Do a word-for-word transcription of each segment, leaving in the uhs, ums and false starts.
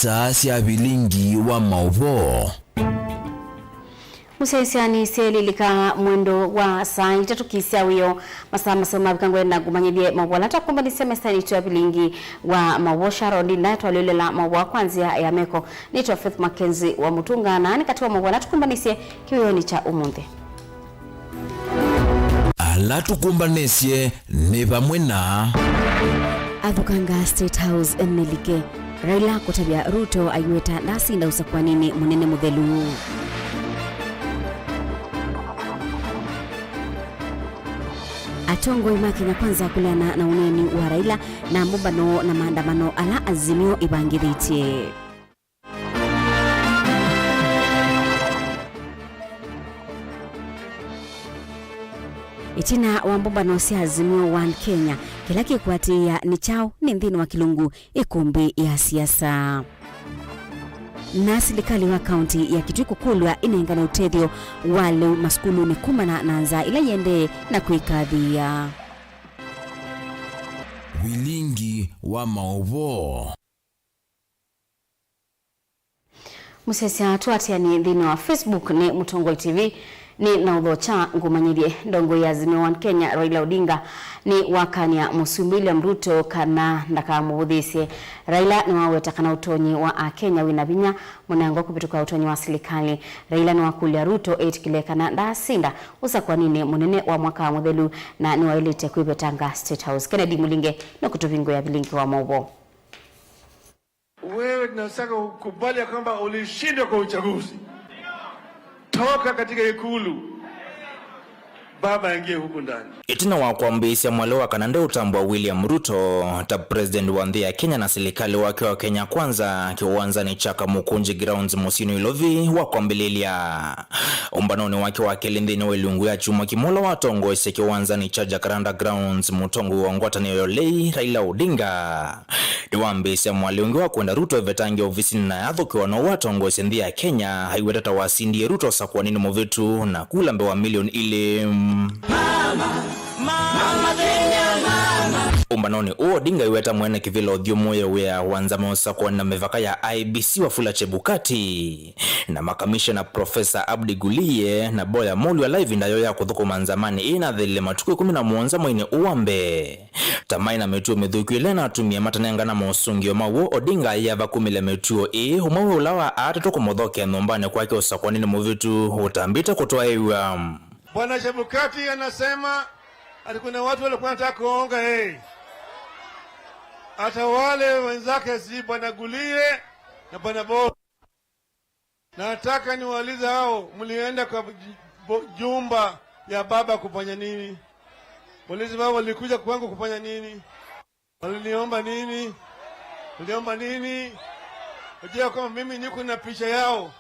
Saa sya vilingi wa maũvoo. Mũsyaĩĩsya nĩsyaĩlĩlĩka mwendo wa saa itatũ kĩsya wĩoo. Masaa maseo mavika ngwenda na ngũmanyĩthye maũvoo ala twakumbanisye mesanĩ itũ ya vilingi wa maũvoo. Sharon Ndinda twalĩũlela maũvoo kwa nzĩa ya meko. Nĩtwa Faith Mackenzie wa Mũtunga, na nĩ katĩ wa maũvoo ala tũkumbanisye kĩwĩonĩ kya ũmũnthĩ. Ala tũkũmbanĩsye nĩ vamwe na. Athũkanga State House nĩlike. Raila kũtavya Ruto aiweta ndasinda ũsakũaninĩ mũnene mũthelu. Atongoi ma Kenya Kwanza kũleana na ũneeni wa Raila na mbũmbano na maandamano ala Azimio ĩvangĩthĩtye. Ĩtina wa mbũmbano sya Azimio One Kenya, kĩla kĩkwatĩĩa nĩ kyaũ nĩ nthĩnĩ wa kĩlungu ĩkũmbĩ ya siasa. Na silikalĩ wa kaunti ya Kitui kũkũlw'a ĩnengane ũtethyo wa lĩu masukulunĩ kumana na nzaa ĩla yĩendee na kwĩkathĩĩa. Vilingi wa maũvoo. Mũsyaĩĩsya tũatĩanĩe nthĩnĩ wa Facebook nĩ Mũtongoi T V, nĩ na ũthokya ngũmanyĩthye. Ndongoi ya Azimio One Kenya, Raila Odinga, nĩwakany'a Mũsumbĩ William Ruto kana ndakamũvũthĩĩsye. Raila nĩwaweta kana ũtonyi wa Akenya wĩna vinya mũnango kũvĩtũka ũtonyi wa silikalĩ. Raila nĩwakũlya Ruto ĩtĩkĩle kana ndaasinda ũsakũaninĩ mũnene wa mwaka mũthelu, na nĩwaĩlĩte kwĩvetanga State House. Kennedy Mũlinge nũkũtũvingũĩa vilingi wa maũvoo. Wewe tunataka ukubali ya kwamba ulishindwa kwa uchaguzi. Toka katika ikulu. Baba aingie huku ndani. Ĩtina wa kwambĩĩsya mwalĩ wa kana ndeũtambwa William Ruto ta president wa nthĩ ya Kenya na silikalĩ wake wa Kenya Kwanza kĩwanzanĩ kya Kamukunji Grounds mũsyĩnĩ Ilovi wa kwambĩlĩlya. Ũmbanonĩ wake wa kelĩ nthĩnĩ wa ilungu ya kyumwa kĩmwe ũla watongoesye kĩwanzanĩ kya Jacaranda Grounds, mũtongoi wa ngwatanĩo ya ũlei Raila Odinga nĩwambĩĩsya mwalĩ ũngĩ wa kwenda Ruto evetange ovisinĩ na yathũkĩwa na ũu atongoesye nthĩ ya Kenya aiweta ta wasindie Ruto ũsakũaninĩ mũvĩtu na kula mbee wa milioni ilĩ. Ũmbanonĩ ũũ, Odinga aiweta mwene kĩvĩla ũthyũmũĩe wĩa wa nzama ũsakũani na mĩvaka ya I E B C Wafula Chebukati na makamishena Profesa Abdi Guliye na Boya Molu ala ĩvinda yoo ya kũthũkũma nzamanĩ ĩĩ nathĩlile matukũ ĩkũmi na mũonza mweinĩ ũũ wa mbee. Ta maĩ na mĩtuo mĩthũku ĩla ĩnatumie matanengana mosũngĩo ma w'o, Odinga aĩ avakumĩle mĩtuo ĩĩ, ũmwe wĩ ũla wa atatũ kũmũthokea nyũmbanĩ kwake ũsakũaninĩ mũvĩtu ũtambĩte kũtwaĩw'a. Bwana Chebukati anasema ati kuna watu walikuwa wanataka kuonga yeye. Hata wale wenzake, si Bwana Guliye na Bwana Bo. Nataka niwaulize hao, mlienda kwa ju-, bo-, jumba ya baba kufanya nini? Muulize baba, walikuja kwangu kufanya nini? Waliniomba nini? Waliomba nini? Unajua kwamba mimi niko na picha yao.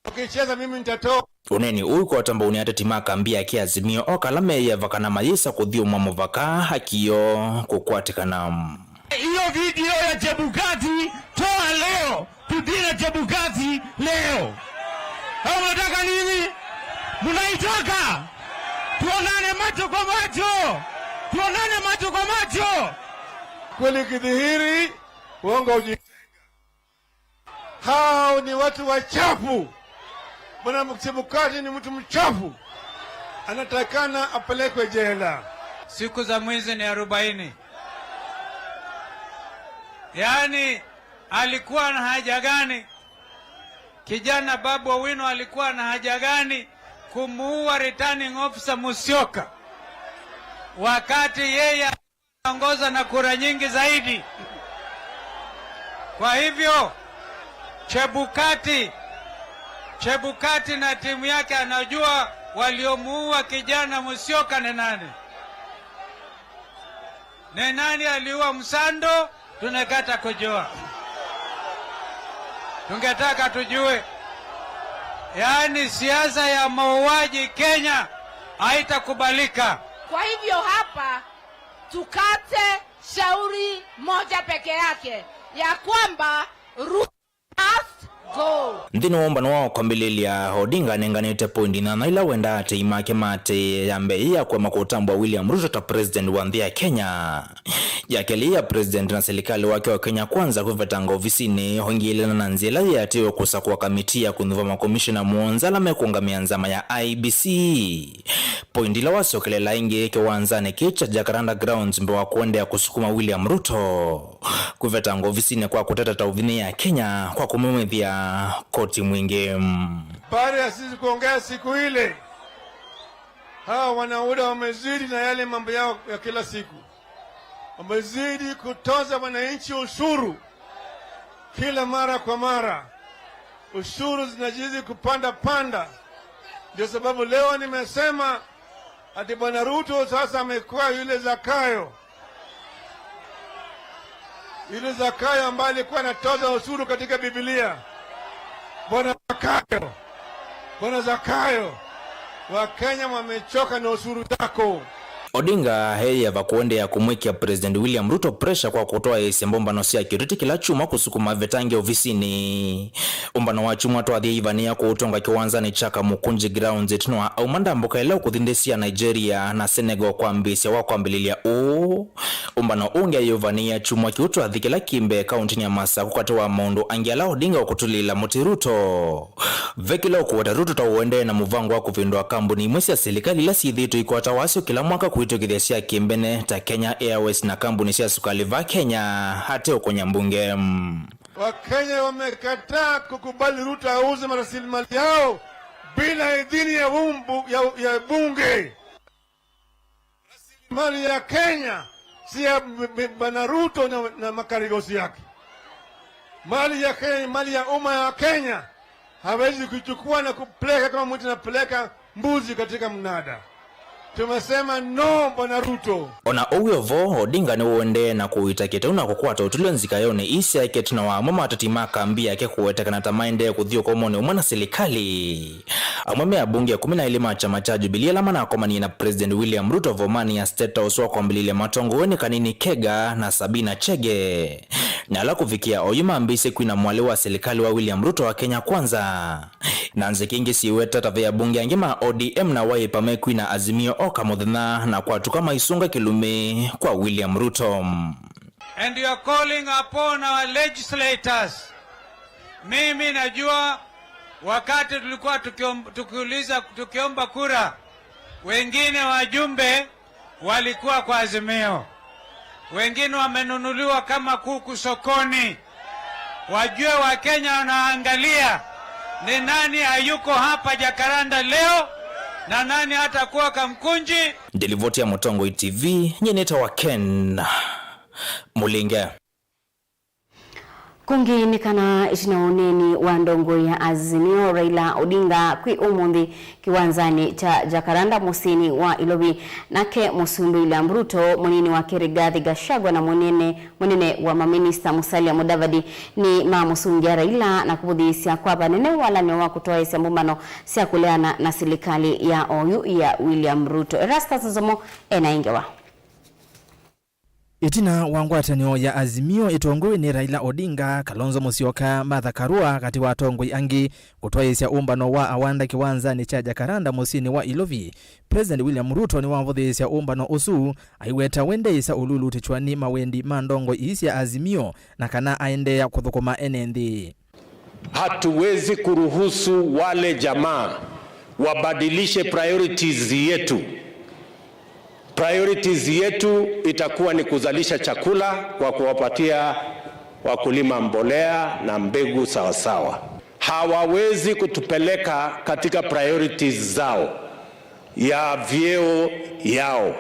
Wakicheza mimi nitatoa. Ũneeni ũũ ũkwata mbaũnĩ ateti ma kambi ya kĩ Azimio, o kala meĩava kana mayĩsa kũthyũmwa mũvaka, haki yoo kũkwatĩkana. Hiyo video ya Chebukati, toa leo, tudile Chebukati leo. Au unataka nini? Mnaitaka? Tuonane macho kwa macho. Tuonane macho kwa macho. Kweli kidhihiri, uongo uji- Hao ni watu wachafu. Bwana Chebukati ni mtu mchafu. Anatakana apelekwe jela. Siku za mwizi ni arobaini. Yaani, alikuwa na haja gani? Kijana Babu Owino alikuwa na haja gani kumuua returning officer Musyoka wakati yeye ongoza na kura nyingi zaidi. Kwa hivyo, Chebukati, Chebukati na timu yake anajua waliomuua kijana Musyoka ni nani. Ni nani aliua Msando? Tunataka kujua. Tungetaka tujue. Yaani siasa ya mauaji Kenya haitakubalika. Kwa hivyo hapa tukate shauri moja peke yake, ya kwamba Ruto must go. Nthĩnĩ wa ũmbano wa kwambĩlĩlya, Odinga anenganĩte poindi nyanya ila wendaa atei make mate. Ya mbee ya kũema kũtambũa William Ruto ta president wa nthĩ ya Kenya. Ya kelĩ ya president na serikali wake wa Kenya Kwanza kwĩvetanga ovisinĩ, ũingĩlĩlana na nzĩa ĩla yĩatĩwe kũsakũa kamiti ya kũnyuva makomishona mũonza ala mekũũngamĩa nzama ya I E B C. Poindi ila wasyokeleela ĩngĩ kĩwanzanĩ kĩĩ kya Jacaranda Grounds mbee wa kũendeea kũsukuma William Ruto kwĩvetanga ovisinĩ kwa kũteta ta ũvinyĩĩa Kenya kwa kũmĩumĩthya koti mwingĩ. Baada ya sisi kuongea siku ile, hawa wanauda wamezidi na yale mambo yao ya kila siku. Wamezidi kutoza wananchi ushuru kila mara kwa mara. Ushuru zinazidi kupanda panda. Ndio sababu leo nimesema ati Bwana Ruto sasa amekuwa yule Zakayo. Yule Zakayo ambaye alikuwa anatoza ushuru katika Biblia. Bwana Zakayo. Bwana Zakayo. Wakenya wamechoka na ushuru zako. Odinga eyeva kũendeea kũmwĩkĩa President William Ruto pressure kwa kũtwaĩĩsya mbũmbano sya kĩũteti kĩla kyumwa kũsukuma avetange ovisinĩ. Ũmbano wa kyumwa twathie ivanĩa kũũtonga kĩwanzanĩ kya Kamukunji Grounds ĩtina wa auma ndambũka ĩla ũkũthi nthĩ sya Nigeria na Senegal kwambĩĩsya wa kwambĩlĩlya ũũ. Ũmbano ũngĩ ayĩũvanĩĩa kyumwa kĩu twathi kĩla kĩ mbee kaũntĩnĩ ya Masaku katĩ wa maũndũ angĩ ala Odinga ũkũtũlĩĩla mũtĩ Ruto. Ve kĩla ũkũweta Ruto ta ũendee na mũvango wa kũvĩndũa kambuni imwe sya silikalĩ ila syĩthĩĩtwe ikwata wasyo kĩla mwaka kũvĩtũkĩthya sya kĩmbene ta Kenya Airways na kambuni sya sukalĩ va Kenya ateũkũnya mbunge. Wakenya wamekataa kukubali Ruto auze marasilimali yao bila idhini ya umbu-, ya, ya bunge. Rasilimali ya Kenya si ya b-, b-, Bwana Ruto na, na makarigosi yake. Mali ya Kenya ni mali ya umma ya Kenya. Hawezi kuchukua na kupeleka kama mtu anapeleka mbuzi katika mnada. Tumesema no, Bwana Ruto. Ona ũu wĩ o vo, Odinga nĩũendee na kũita kĩteu na kũkwata ũtũĩlyo nzikayonĩ ii syaĩkĩte na wa amwe mateti ma kambi yake kũwetekana ta maendee kũthi ũkomonĩ ũmwe na silikalĩ. Amwe me abunge ĩkũmi na elĩ ma kyama kya Jubilee ala manakomanie na President William Ruto vomani ya State House wa kwambĩlĩlya matongoew'e nĩ Kanini Kega na Sabina Chege, na ala kũvikĩa oyu mambĩĩsye kwina mwalĩ wa silikalĩ wa William Ruto wa Kenya Kwanza. Na nzika ingĩ syĩweta ta ve abunge angĩ ma O D M na Wiper mekwina Azimio oka mũthenya na kwatuka maisunga kĩlumi kwa William Ruto. And you are calling upon our legislators. Mimi najua wakati tulikuwa tukiom-, tukiuliza, tukiomba kura, wengine wajumbe walikuwa kwa Azimio. Wengine wamenunuliwa kama kuku sokoni. Wajue Wakenya wanaangalia ni nani hayuko hapa Jacaranda leo na nani hatakuwa Kamkunji. Ndilivoti ya Mũtongoi T V, nyie nĩtawa Ken Mũlinge. Kũngĩ nĩ kana ĩtina wa ũneeni wa ndongoi ya Azimio Raila Odinga kwĩ ũmũnthĩ kĩwanzanĩ kya Jacaranda mũsyĩnĩ wa Ilovi, nake Mũsumbĩ William Ruto, mũnini wake Rigathi Gachagua na mũnene, mũnene wa maminista Musalia Mudavadi nĩ mamũsũngĩa Raila na kũvũthĩĩsya kwa vanene walanĩo wa kũtwaĩĩsya mbũmbano sya kũleana na silikalĩ ya oyu ya William Ruto. Erastus Nzomo ena ĩ ngewa. Ĩtina wa ngwatanĩo ya Azimio ĩtongoew'e nĩ Raila Odinga, Kalonzo Musyoka, Martha Karua, katĩ wa atongoi angĩ, kũtwaĩĩsya ũmbano wa awanda kĩwanzanĩ kya Jacaranda mũsyĩnĩ wa Ilovi, President William Ruto nĩwavũthĩĩsya ũmbano ũsu, aiweta wendeeĩsya ũlulutĩkyw'a nĩ mawendi ma ndongoi ii sya Azimio na kana aendeea kũthũkũma ene nthĩ. Hatuwezi kuruhusu wale jamaa wabadilishe priorities yetu. Priorities yetu itakuwa ni kuzalisha chakula kwa kuwapatia wakulima mbolea na mbegu sawasawa. Hawawezi kutupeleka katika priorities zao, ya vyeo yao,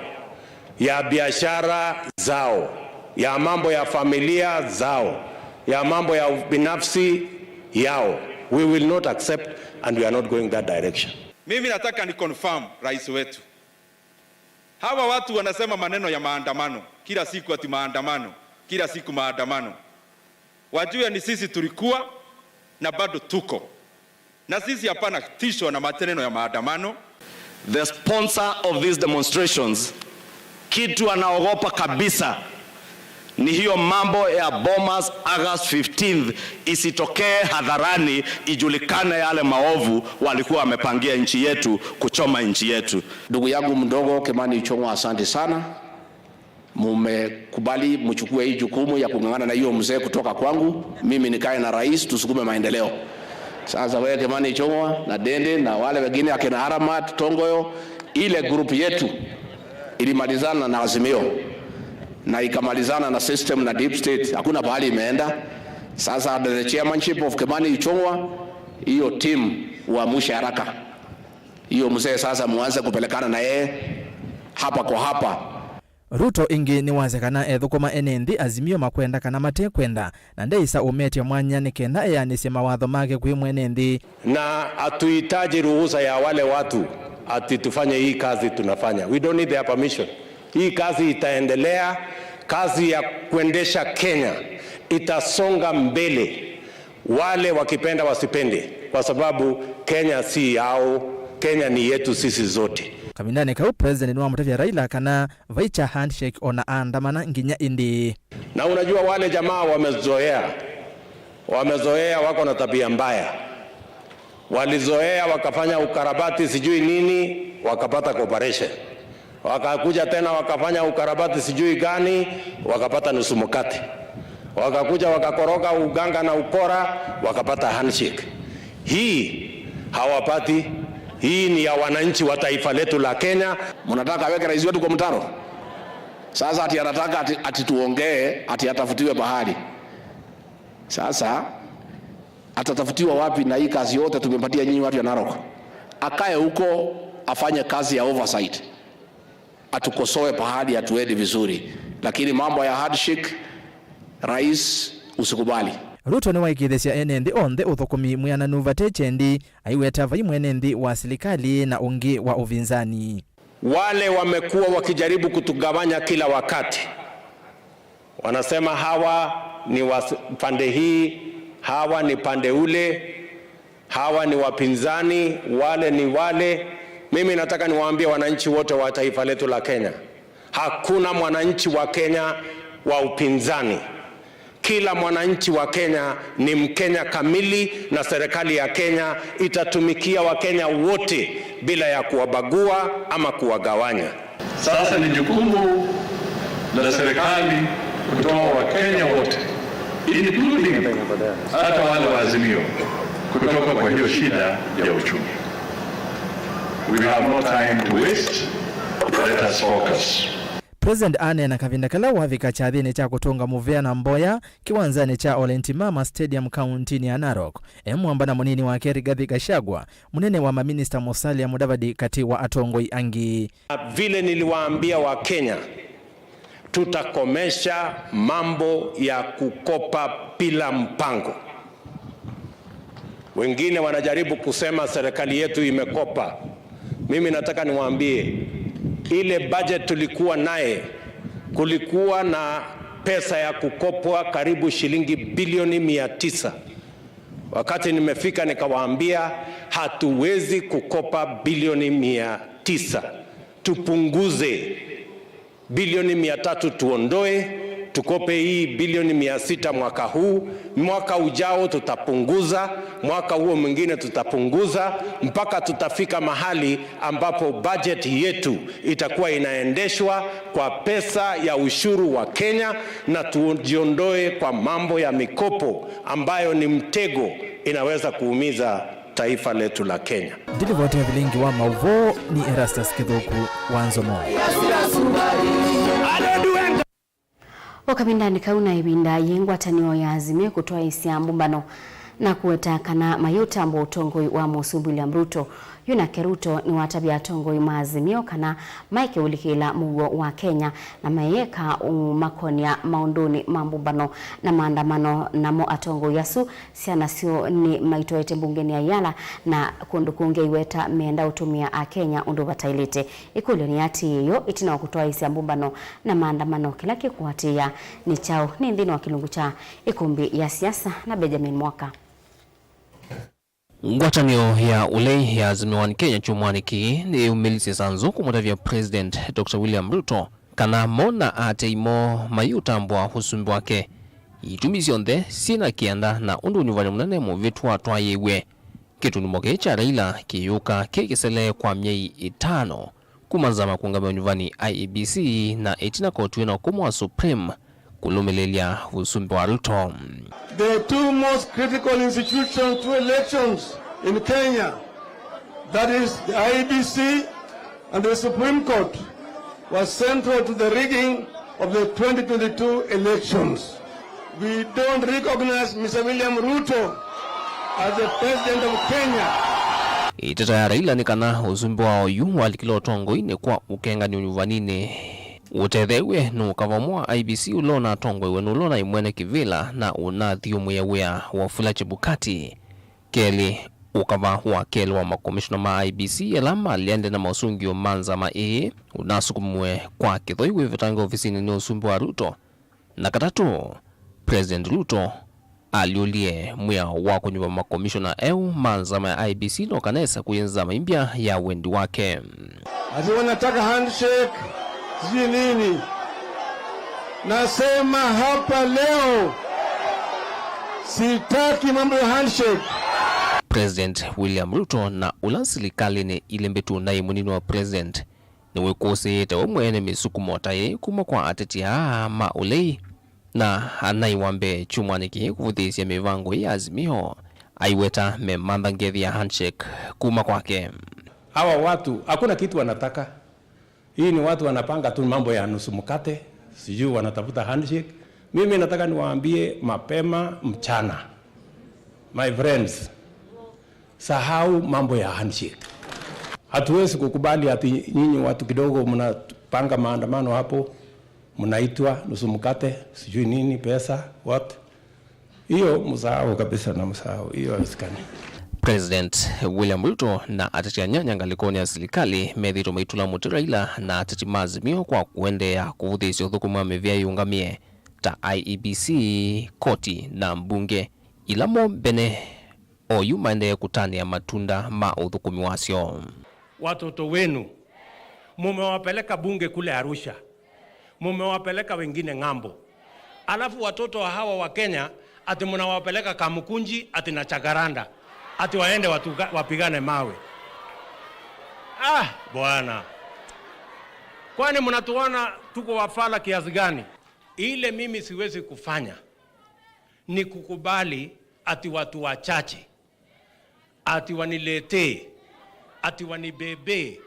ya biashara zao, ya mambo ya familia zao, ya mambo ya binafsi yao. We will not accept and we are not going that direction. Mimi nataka ni confirm, rais wetu. Hawa watu wanasema maneno ya maandamano, kila siku ati maandamano, kila siku maandamano. Wajue ni sisi tulikuwa na bado tuko. Na sisi hapana tishwa na maneno ya maandamano. The sponsor of these demonstrations, kitu anaogopa kabisa Ni hiyo mambo ya Bomas August fifteenth isitokee hadharani, ijulikane yale maovu walikuwa wamepangia nchi yetu, kuchoma nchi yetu. Ndugu yangu mdogo Kimani Ichung'wa, asante sana. Mumekubali mchukue hii jukumu ya kung'ang'ana na hiyo mzee kutoka kwangu, mimi nikae na rais, tusukume maendeleo. Sasa wewe Kimani Ichung'wa na Ndindi na wale wengine akina Aramat, Tongoyo, ile group yetu ilimalizana na Azimio na ikamalizana na system na deep state, hakuna pahali imeenda. Sasa under the chairmanship of Kimani Ichung'wa, hiyo team uamshe haraka. Hiyo mzee sasa muanze kupelekana na yeye hapa kwa hapa. Ruto ĩngĩ nĩwasya kana ethũkũma ene nthĩ Azimio makwenda kana matekwenda, na ndeĩsa ũmetya mwanya nĩ kenda eanĩsye mawatho make kwĩ mwene nthĩ. Na hatuhitaji ruhusa ya wale watu ati tufanye hii kazi tunafanya. We don't need their permission. Hii kazi itaendelea, kazi ya kuendesha Kenya itasonga mbele, wale wakipenda wasipende, kwa sababu Kenya si yao, Kenya ni yetu sisi zote. Kavindanĩ kau, President nĩwamũtavya Raila kana vai kya handshake ona aandamana nginya ĩndĩĩ. Na unajua wale jamaa wamezoea, wamezoea, wako na tabia mbaya. Walizoea wakafanya ukarabati sijui nini, wakapata cooperation. Wakakuja tena wakafanya ukarabati sijui gani, wakapata nusu mkate. Wakakuja wakakoroga uganga na ukora, wakapata handshake. Hii hawapati. Hii ni ya wananchi wa taifa letu la Kenya. Mnataka aweke rais wetu kwa mtaro? Sasa ati anataka ati, ati tuongee ati atafutiwe pahali. Sasa atatafutiwa wapi na hii kazi yote tumempatia nyinyi watu ya Narok? Akae huko afanye kazi ya oversight, atukosoe pahali hatuendi vizuri, lakini mambo ya handshake, rais, usikubali. Ruto nĩwaĩkĩĩthĩsya ene nthĩ onthe ũthũkũmi mwĩananu vate kyendi, aiweta vai mwene nthĩ wa silikalĩ na ũngĩ wa ũvinzani. Wale wamekuwa wakijaribu kutugawanya kila wakati, wanasema hawa ni wa pande hii, hawa ni pande ule, hawa ni wapinzani, wale ni wale. Mimi nataka niwaambie wananchi wote wa taifa letu la Kenya, hakuna mwananchi wa Kenya wa upinzani. Kila mwananchi wa Kenya ni Mkenya kamili, na serikali ya Kenya itatumikia Wakenya wote bila ya kuwabagua ama kuwagawanya. Sasa ni jukumu la serikali kutoa Wakenya wote, including hata wale wa Azimio, kutoka kwa hiyo shida ya uchumi. We have no time to waste. Let us focus. President aneena kavinda kala wavika kyathĩnĩ kya kũtũnga mũvea na mboya kĩwanzanĩ kya Ole Ntimama Stadium kaũntĩnĩ ya Narok, e mwamba na mũnini wake Rigathi Gachagua, mũnene wa maminista Musalia Mudavadi, katĩ wa atongoi angĩ. Vile niliwaambia Wakenya, tutakomesha mambo ya kukopa bila mpango. Wengine wanajaribu kusema serikali yetu imekopa. Mimi nataka niwaambie, ile budget tulikuwa naye, kulikuwa na pesa ya kukopwa karibu shilingi bilioni mia tisa. Wakati nimefika nikawaambia, hatuwezi kukopa bilioni mia tisa, tupunguze. Bilioni mia tatu tuondoe, tukope hii bilioni mia sita mwaka huu, mwaka ujao tutapunguza, mwaka huo mwingine tutapunguza, mpaka tutafika mahali ambapo budget yetu itakuwa inaendeshwa kwa pesa ya ushuru wa Kenya, na tujiondoe kwa mambo ya mikopo ambayo ni mtego inaweza kuumiza taifa letu la Kenya. Ndilivoti ya vilingi wa mauvoo ni Erastus Kithuku wa Nzomo. O kavindanĩ kau na ĩvinda yĩ ngwatanĩo ya Azimio kũtwaĩsya mbũmbano na kũweta kana mayĩũtambwa ũtongoi wa Mũsumbĩ William Ruto. Yu nake Ruto nĩwatavya atongoi ma Azimio kana maeke ũlikĩla mũuo wa Kenya na mayĩeka ũmakonĩa maũndũnĩ ma mbũmbano na maandamano, namo atongoi asu syana syoo nĩ maitwaĩte mbungenĩ ya Yala na kũndũ kũngĩ aiweta meenda ũtũmĩa Akenya ũndũ vataĩlĩte. Ĩkũlyo nĩ atĩĩ, yo ĩtina wa kũtwaĩsya mbũmbano na maandamano, kĩla kĩkũatĩĩa nĩ kyaũ? Nĩ nthĩnĩ wa kĩlungu kya ĩkũmbĩ ya siasa na Benjamin Mwaka. Ngwatanĩo ya ũlei ya Azimio One Kenya kyumwanĩ kĩĩ nĩyumĩlisye sanzu kũmũtavya President Doctor William Ruto kana mo na aatĩĩi moo mayĩũtambũa ũsumbĩ wake. Itumi syonthe syĩ na kĩanda na ũndũ ũnyuvani mũnene mũvĩtu watwaĩĩw'e. Kĩtunumo kĩĩ kya Raila kĩyũka kĩ kĩsele kwa myei ĩtano kuma nzama kũũngamĩa ũnyuvani I E B C na ĩtina koti wĩ na ũkũmũ wa Supreme kũlũmĩlĩlya ũsumbĩ wa Ruto. The two most critical institutions to elections in Kenya, that is the I E B C and the Supreme Court, were central to the rigging of the twenty twenty-two elections. We don't recognize Mister William Ruto as the president of Kenya. Ĩteta ya Raila nĩ kana ũsumbĩ wa oyu walikile ũtongoinĩ kwa ũkengani ũnyuvaninĩ ũtetheew'e nĩ ũkava ũmwe wa I E B C ũla ũnatongoew'e nĩ ũla ũnaĩ mwene kĩvĩla na ũnathyũmũĩa wĩa Wafula Chebukati. Kelĩ, ũkava wa kelĩ wa makomishona ma I E B C ala malĩanĩte na maũsũngĩo ma nzama ĩĩ ũnasukumiwe kwa kĩthoi wĩvetangĩwa ovisinĩ nĩ ũsumbĩ wa Ruto. Na katatũ, President Ruto alyũlie mwĩao wa kũnyuva makomishona eũ ma nzama ya I E B C no kana esa kũya nzama ĩmbya ya wendi wake. Ati wanataka handshake, sijui nini. Nasema hapa leo, sitaki mambo ya handshake. President William Ruto na ũla silikalĩnĩ ilĩ mbĩtu naĩ mũnini wa president nĩwĩkũsĩĩte we mwene mĩsukumo ta ĩĩ kuma kwa ateti aa ma ũlei na anaĩ wa mbee kyumwanĩ kĩĩ kũvũthĩĩsya mĩvango ĩĩ ya Azimio, aiweta memantha ngethi ya handshake kuma kwake. Hawa watu hakuna kitu wanataka. Hii ni watu wanapanga tu mambo ya nusu mkate, sijui wanatafuta handshake. Mimi nataka niwaambie mapema mchana. My friends, sahau mambo ya handshake. Hatuwezi kukubali ati nyinyi watu kidogo mnapanga maandamano hapo, mnaitwa nusu mkate, sijui nini, pesa, what? Hiyo msahau kabisa na msahau. Hiyo haiwezekani. President William Ruto na ateti anyanya ngalĩkonĩ ya silikalĩ methĩĩtwe maitũla mũtĩ Raila na ateti ma Azimio kwa kũendeea kũvũthĩĩsya ũthũkũmi wa mĩvĩa yĩũngamĩe ta I E B C, koti na mbunge, ila mo mbene oyu maendee kũtanĩa matunda ma ũthũkũmi wasyo. Watoto wenu mumewapeleka bunge kule Arusha, mumewapeleka wengine ng'ambo, alafu watoto wa hawa wa Kenya ati mnawapeleka Kamukunji ati na Chagaranda ati waende watuga, wapigane mawe. Ah, bwana, kwani mnatuona tuko wafala kiasi gani? Ile mimi siwezi kufanya ni kukubali ati watu wachache ati waniletee, ati wanibebee,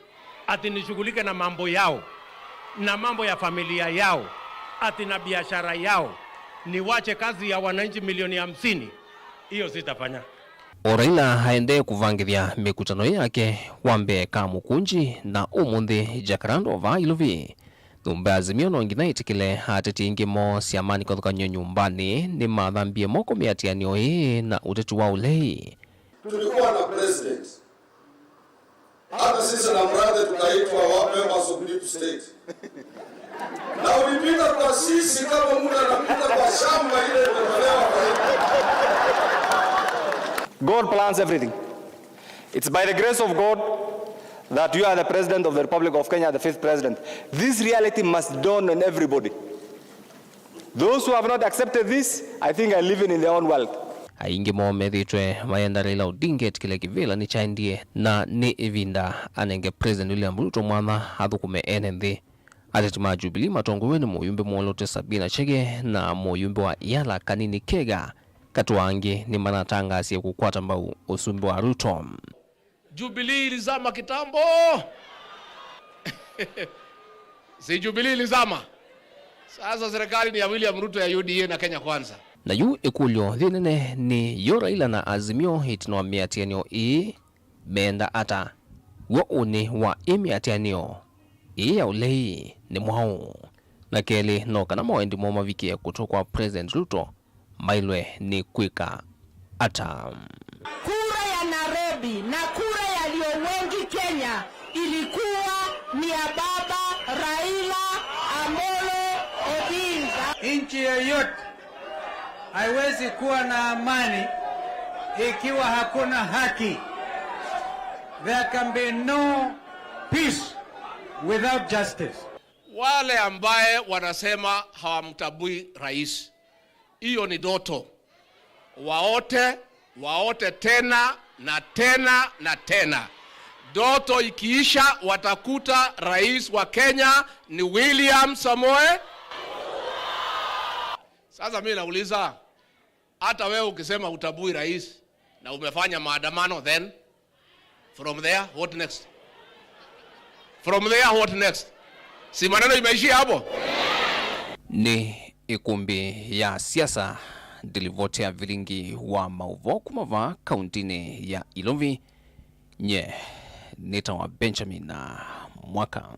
ati nishughulike na mambo yao, na mambo ya familia yao, ati na biashara yao, niwache kazi ya wananchi milioni hamsini. Hiyo sitafanya. O Raila aendee kũvangĩthya mĩkutano yake, wa mbee Kamukunji na ũmũnthĩ Jacaranda vaa Ilovi. Nyũmba ya Azimio no nginya ĩtĩkĩle ateti aingĩ moo syamanĩ kĩvathũkany'o nyũmbanĩ nĩmathambie moko mĩatĩanĩo ĩĩ na ũteti wa ũlei. Tulikuwa na president. Hata sisi na Mrathe tukaitwa wa members of deep state. Na ulipita kwa sisi kama mtu anapita kwa shamba ile imetolewa kwa hiyo. God plans everything. It's by the grace of God that you are the President of the Republic of Kenya, the fifth President. This reality must dawn on everybody. Those who have not accepted this, I think, are living in their own world. Aingĩ moo methĩĩtwe mayenda Raila Odinga etĩkĩle kĩvĩla nĩkyaendie, na nĩ ĩvinda anenge President William Ruto mwanya athũkũme ene nthĩ. Ateti ma Jubilee matongoew'e nĩ mũyumbe mwoloote Sabina Chege na mũyumbe wa Yala Kanini Kega, katĩ wa angĩ, nĩmanatangaasie kũkwata mbau ũsumbĩ wa Ruto. Jubilee ilizama kitambo. Si Jubilee ilizama? Sasa serikali ni ya William Ruto, ya U D A na Kenya Kwanza. Na yu ĩkũlyo yĩ nene nĩ yo Raila na Azimio ĩtina wa mĩatĩanĩo ĩĩ meenda ata? W'o ũnĩ wa ĩ mĩatĩanĩo ĩĩ ya ũlei nĩ mwaũ? Na kelĩ, no kana mawendi moo mavikĩe kũtũ kwa President Ruto mailwe nĩ kwĩka ata? Kura ya Nairobi na kura ya walio wengi Kenya ilikuwa ni ya Baba Raila Amolo Odinga. Nchi yoyote haiwezi kuwa na amani ikiwa hakuna haki. There can be no peace without justice. Wale ambaye wanasema hawamtambui rais, hiyo ni ndoto. Waote, waote tena na tena na tena. Ndoto ikiisha, watakuta rais wa Kenya ni William Samoei. Sasa mimi nauliza, hata wewe ukisema hutambui rais na umefanya maandamano, then from there, what next? From there, what next? Si maneno imeishia hapo? Nĩ ĩkũmbĩ ya siasa, ndilivoti ya vilingi wa maũvoo kuma vaa kauntinĩ ya Ilovi. Nye nĩtawa Benjamin Mwaka.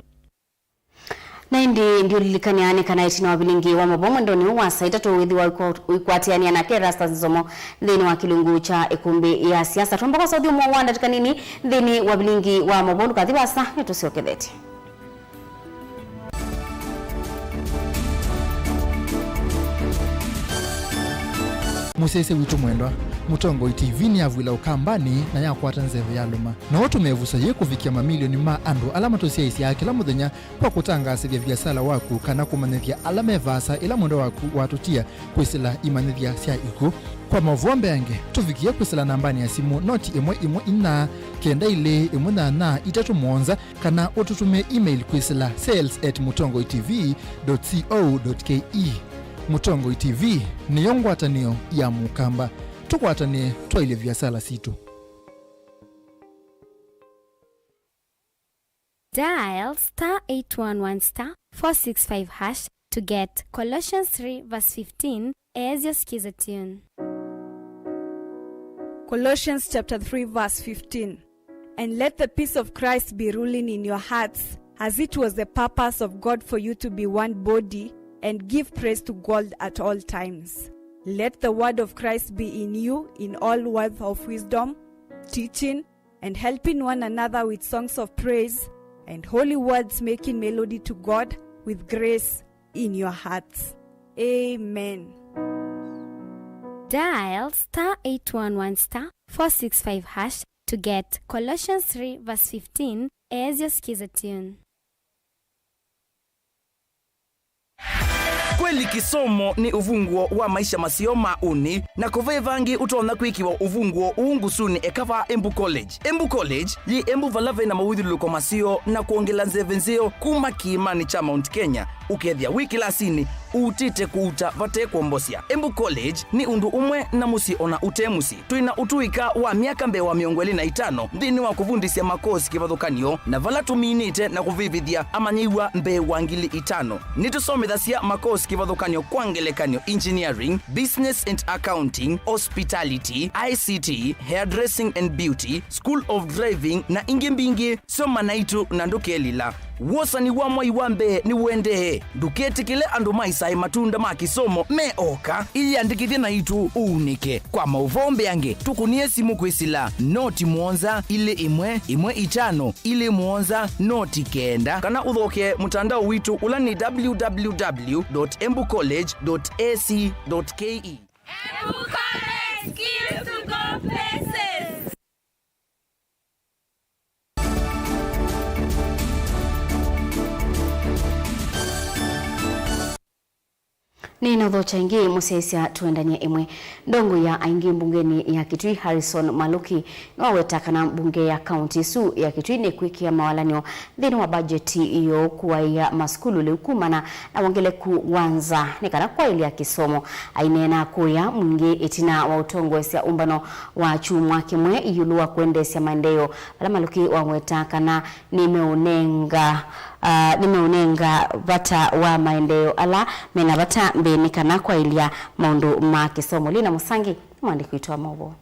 Na ĩndĩ ndiũlilikany'a nĩ kana ĩtina wa vilingi wa maũvoo mwendonĩ ũũ wa saa itatũ wĩthĩwa ũikwa-, ũikwatĩanĩa nake Erastus Nzomo nthĩnĩ wa kĩlungu kya ĩkũmbĩ ya siasa. Twamba kwasa ũthyũmũo wa ndatĩka nini nthĩnĩ wa vilingi wa maũvoo. Ndũkathi vaasa, nĩtũsyokethetye. Mũsyaĩĩsya witũ mwendwa, Mũtongoi T V nĩyavw'ĩla Ũkambanĩ na yakwata nzeve yalũma. No ũtũme ĩvuso yĩĩ kũvikĩa mamilioni ma andũ ala matũsyaĩĩsyaa kĩla mũthenya kwa kũtangaasĩthya viasala waku kana kũmanyĩthya ala me vaasa ĩla mwendwa waku watũtia kwĩsĩla imanyĩthya sya ikw'ũ. Kwa maũvoo mbeange, tũvikĩe kwĩsĩla nambanĩ ya simũ noti ĩmwe ĩmwe inya kenda ilĩ ĩmwe nyanya itatũ mũonza, kana ũtũtũmĩe email kwĩsĩla sales at mũtongoi T V dot co dot K E. Mũtongoi T V nĩyo ngwatanĩo ya Mũkamba. Tũkwatanĩe twaĩlye viasala sitũ. Dial star eight one one star four six five hash to get Colossians three verse fifteen as your skiza tune. Colossians chapter three verse fifteen. And let the peace of Christ be ruling in your hearts, as it was the purpose of God for you to be one body, and give praise to God at all times. Let the word of Christ be in you in all words of wisdom, teaching, and helping one another with songs of praise and holy words, making melody to God with grace in your hearts. Amen. Dial star eight one one star four six five hash to get Colossians three verse fifteen as your skiza tune. Kweli kĩsomo nĩ ũvunguo wa maisha maseo ma ũnĩ, na kũve vangĩ ũtonya kwĩkĩwa ũvunguo ũũ ngusunĩ eka vaa Embu College. Embu College yĩ Embu vala ve na mawĩthyũlũlũko maseo na kwongela nzeve nzeo kuma kĩĩmanĩ kya Mount Kenya, ũkethĩa wĩ kĩlasinĩ ũutĩte kũuta vate kwombosya. Embu College nĩ ũndũ ũmwe na mũsyĩ ona ũte mũsyĩ. Twĩ na ũtũĩka wa myaka mbee wa mĩongo ĩlĩ na itano nthĩnĩ wa kũvundĩsya makosi kĩvathũkany'o, na vala tũminĩte na kũvĩvĩthya amanyĩw'a mbee wa ngili itano. Nĩtũsomethasya makosi kĩvathũkany'o, kwa ngelekany'o, engineering, business and accounting, hospitality, I C T, hairdressing and beauty, school of driving, na ingĩ mbingĩ. Soma naitũ na ndũkelila. Wosani wa mwai wa mbee nĩũendee. Ndũketĩkĩle andũ maisae matunda ma kĩsomo me oka. Ĩyĩandĩkĩthye naitũ ũunĩke. Kwa maũvoo mbeange, tũkũnĩe simũ kwĩsĩla noti mũonza ilĩ ĩmwe ĩmwe itano ilĩ mũonza noti kenda, kana ũthokee mũtandao witũ ũla nĩ w w w dot embu college dot a c dot k e. Embu College, skills to go places. Nĩnaũthokya ĩngĩ, mũsyaĩĩsya tũendany'e ĩmwe. Ndongoi ya aingĩ mbungenĩ ya Kitui, Harrison Maluki, nĩwaweta kana mbunge ya kaunti ĩsu ya Kitui nĩkwĩkĩa mawalany'o nthĩnĩ wa mbajeti yoo kũaĩa masukulu lĩu kumana na wongeleku wa nza nĩ kana kwaĩlya kĩsomo. Aineena kũya mwingĩ ĩtina wa ũtongoesya ũmbano wa kyumwa kĩmwe ĩũlũ wa kũendeesya maendeeo, vala Maluki waweta kana nĩmeũnenga, ah, nĩmeũnenga vata wa maendeeo ala mena vata mbee nĩ kana kwaĩlya maũndũ ma kĩsomo. Lina Mũsangi nĩ mwandĩki witũ wa maũvoo.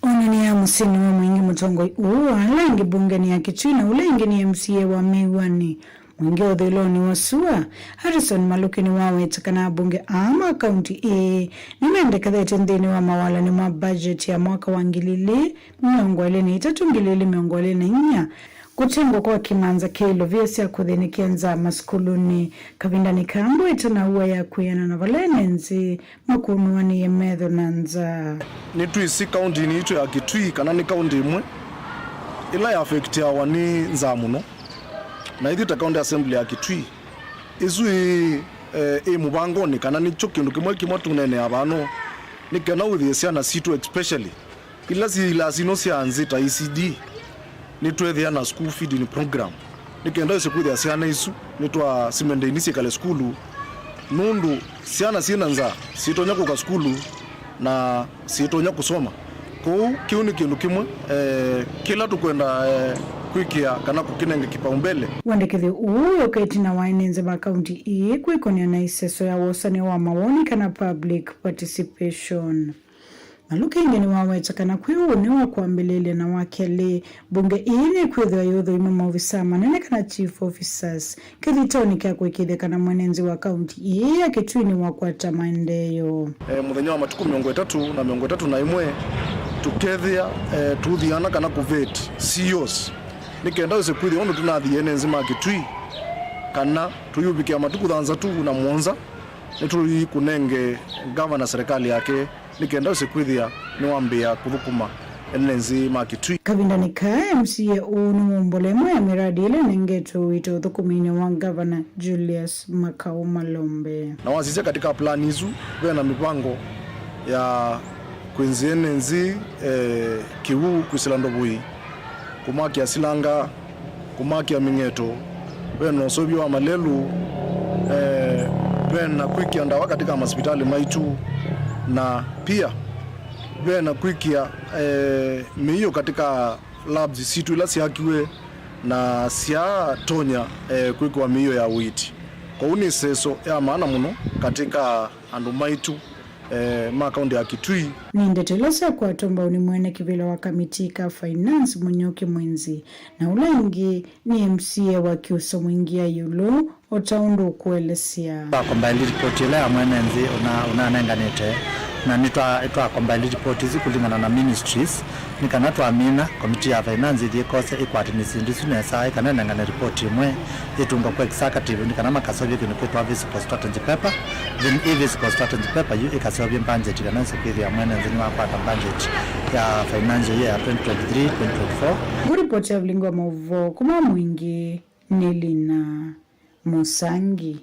Onany'a ya mũsyĩnĩ wa mũingĩ, mũtongoi ũũ wa ala aingĩ mbungenĩ ya Kitui na ũla ĩngĩ nĩ M C A wa Mĩw'anĩ, mwingĩ ũthũĩlonĩ wa sua, Harrison Maluki nĩwaweta kana ambunge aa ma kaunti ĩĩ nĩmendekethetye nthĩnĩ wa mawalany'o ma budget ya mwaka wa ngili ilĩ mĩongo ĩlĩ na itatũ, ngili ilĩ mĩongo ĩlĩ na inya, kũtengwa kwa kĩmanza kya ilovia sya kũthĩnĩkĩa nza masukulunĩ. Kavindanĩ kaa mbũĩ ĩtanaw'a ya kwĩanana vala ene nzĩ makũnũanĩie metho na nza. Nĩtwĩsĩ kauntinĩ yitũ ya Kitui kana nĩ kaunti ĩmwe ĩla ya affectiawa nĩ nzaa mũno. Na ithyĩ ta County Assembly ya Kitui, ĩsu ĩ, eh, ĩ mũvangonĩ, kana nĩkyo kĩndũ kĩmwe kĩmwe tũneenea vano, nĩ kana wĩthĩe syana sitũ especially ila syĩ ilasi ino sya nzĩ ta E C D, nĩtwethĩa na school feeding program, nĩ kenda ĩse kwĩthĩa syana isu nĩtwasimendeini syĩkale sukulu, nũndũ syana syĩ na nzaa syĩtonya kũka sukulu na syĩtonya kũsoma. Kwoou kĩu nĩ kĩndũ kĩmwe, eh, kĩla tũkwenda, eh, kwĩkĩa kana kũkĩnenge kĩpaumbele. Wendekethyo ũũ wĩũka ĩtina wa ene nzĩ ma kaunti ii kwĩkonĩa na ĩseso ya wosany'o wa mawoni kana public participation. Malukenge nĩwaweta kana kwĩ ũnĩ wa kwambĩlĩlya na wa kelĩ, mbunge ii nĩkwĩthĩwa yĩũthũima maovisaa manene kana chief officers kĩthitoonĩ kya kũĩkĩĩthya kana mwene nzĩ wa kaunti ii ya Kitui nĩwakwata maendeeo. E, mũthenya wa matukũ mĩongo ĩtatũ na mĩongo ĩtatũ na ĩmwe tũkethĩa, e, tũthiana kana kũvet C E Os, nĩ kenda wĩse kwĩthĩa ũndũ tũnathie ene nzĩ ma Kitui, kana tũyũvikĩa matukũ thanthatũ na mũonza nĩtũikũnenge ngavana serikali yake nĩ kenda wĩse kwĩthĩa nĩwambĩĩa kũthũkũma ene nzĩ ma Kitui. Kavindanĩ kaa, M C A ũũ nĩ wombola ĩmwe ya mĩradi ĩla ĩnengetwe ũito ũthũkũminĩ wa Ngavana Julius Makau Malombe. Na wasisya katika plani isu, ve na mĩvango ya kwĩnzĩa ene nzĩ, eh, kĩw'ũ kwĩsĩla ndovoi, kũmakĩa silanga, kũmakĩa mĩng'eto, ve na ũseũvyo wa malelũ, eh, ve na kwĩkĩa ndawa katika masipitali maitũ, na pia ve na kwĩkĩa, eh, mĩio katika labs sitũ ila syakiwe na syatonya, eh, kwĩkĩwa mĩio ya ũiiti. Kwoou nĩ ĩseso ya maana mũno katika andũ maitũ, eh, ma kaunti ya Kitui. Nĩ ndeto ila syakwatwa mbau nĩ mwene kĩvĩla wa kamiti ka finance Mũnyuki Mwinzi, na ũla ĩngĩ nĩ M C A wa Kiuso Mwingi ya ĩũlũ, o ta ũndũ ũkũelesya. Twa compile report ĩla ya mwene nthĩ ũna-, ũnanenganĩte, na nĩtwa-, twa compile report isu kũlingana na ministries, nĩ kana twamina komiti ya finance ĩthiĩ ĩkose ĩkwatanĩe syĩndũ isu nesa, ĩ kana ĩnengane report ĩmwe ĩtũngwa kwa executive, nĩ kana makaseũvya kĩndũ kĩtawa fiscal strategy paper. Then ĩ fiscal strategy paper yu ĩkaseũvya budget, kana ĩse kwĩthĩa mwene nthĩ nĩwakwata budget ya financial year ya twenty twenty-three, twenty twenty-four. Ngũ report ya vilingi wa maũvoo kuma Mwingi nĩ Lina Mũsangi.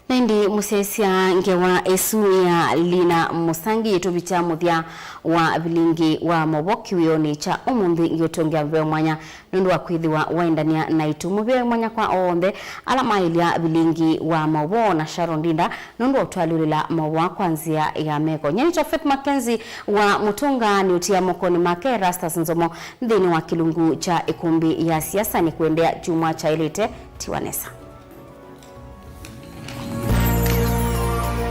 Na ĩndĩ mũsyaĩĩsya ngewa ĩsu ya Lina Mũsangi yĩtũvikya mũthya wa vilingi wa maũvoo kĩwĩonĩ kya ũmũnthĩ. Ngĩũtũngĩa mũvea mwanya nũndũ wa kwĩthĩwa waendany'a naitũ. Mũvea mwanya kwa onthe ala maĩlya vilingi wa maũvoo na Sharon Ndinda nũndũ wa ũtwalyũlĩla maũvoo kwa nzĩa ya meko. Nyie nĩtwa Faith Mackenzie wa Mũtũnga, nĩũtia mokonĩ make Erastus Nzomo nthĩnĩ wa kĩlungu kya ĩkũmbĩ ya siasa. Nĩkũendea kyumwa kyaĩlĩte. Tiwa nesa.